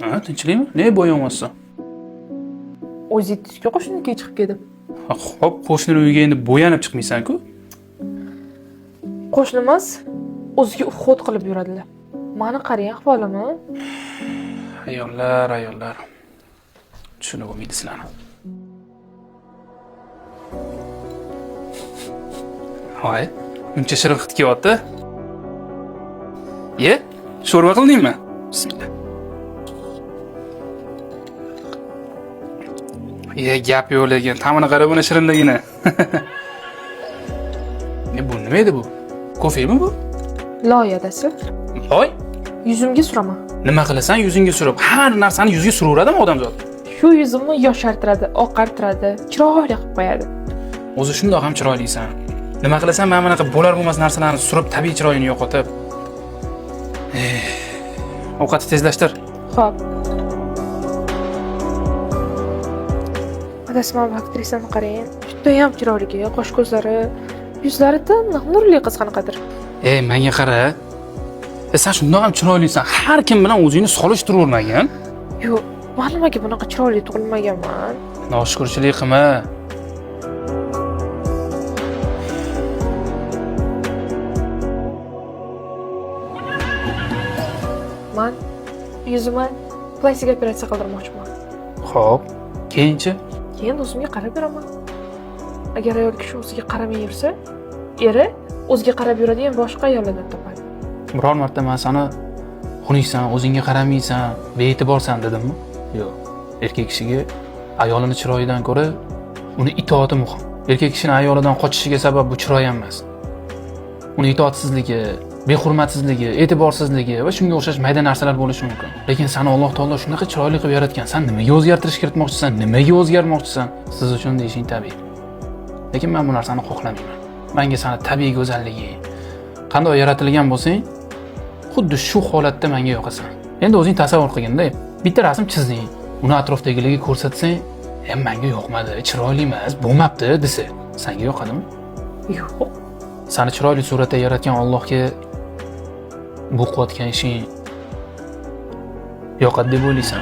Ha, tinchlikmi? Ne bo'yanyapsan? O'zi aytdingiz-ku, qo'shninikiga chiqib ketdim. Xo'p, qo'shnining uyiga endi bo'yanib chiqmaysan-ku. Qo'shnimiz o'ziga уход qilib yuradilar. Mani qarang ahvolimni. Ayollar, ayollar. Tushunib bo'lmaydi sizlarni. Voy, uncha shirin hid kelyapti. Ye, sho'rva qildingmi? Bismillah. Ye, gap yo'q lekin, ta'mini qara buni shirinligini. Ne bu, nima edi bu? Kofemi bu? Loy adasi. Loy? Yuzimga suraman. Nima qilasan yuzingga surib? Har narsani yuzga suraveradimi odamzod? Shu yuzimni yoshartiradi, oqartiradi, chiroyli qilib qo'yadi. O'zi shundoq ham chiroylisan. Nima qilasan mana bunaqa bo'lar bo'lmas narsalarni surib tabiiy chiroyini yo'qotib. Ovqatni tezlashtir. Xo'p. Adasi, mana bu aktrisani qarang. Judayam chiroyli, qosh ko'zlari, yuzlari tiniq, nurli qiz qanaqadir. Ey, menga qara. Sen shundoq ham chiroylisan. Har kim bilan o'zingni solishtiravermagin. Yo'q, man nimaga bunaqa chiroyli tug'ilmaganman? Noshukurchilik qilma. Man yuzimga plastik operatsiya qildirmoqchiman. Xo'p, keyinchi? Keyin o'zimga qarab yuraman. Agar ayol kishi o'ziga qaramay yursa, eri o'ziga qarab yuradigan boshqa ayollardan topadi. Biror marta men seni xunuksan, o'zingga qaramaysan, bee'tiborsan dedimmi? Yo'q. Erkak kishiga ayolini chiroyidan ko'ra uni itoati muhim. Erkak kishini ayolidan qochishiga sabab bu chiroy ham emas. Uni itoatsizligi, behurmatsizligi, e'tiborsizligi va shunga o'xshash mayda narsalar bo'lishi mumkin. Lekin seni Alloh taolo shunaqa chiroyli qilib yaratgan. Sen nimaga o'zgartirish kiritmoqchisan? Nimaga o'zgarmoqchisan? Siz uchun deyishing tabiiy. Lekin men bu narsani xohlamayman. Menga seni tabiiy go'zalliging, qanday yaratilgan bo'lsang, xuddi shu holatda menga yoqasan. Endi o'zing tasavvur qilginda, bitta rasm chizding, uni atrofdagilarga ko'rsatsang, menga yoqmadi, chiroyli emas, bo'lmabdi desa, senga yoqadimi? Yo'q. Seni chiroyli suratda yaratgan Allohga bu qilayotgan ishing yoqadi deb o'ylaysan.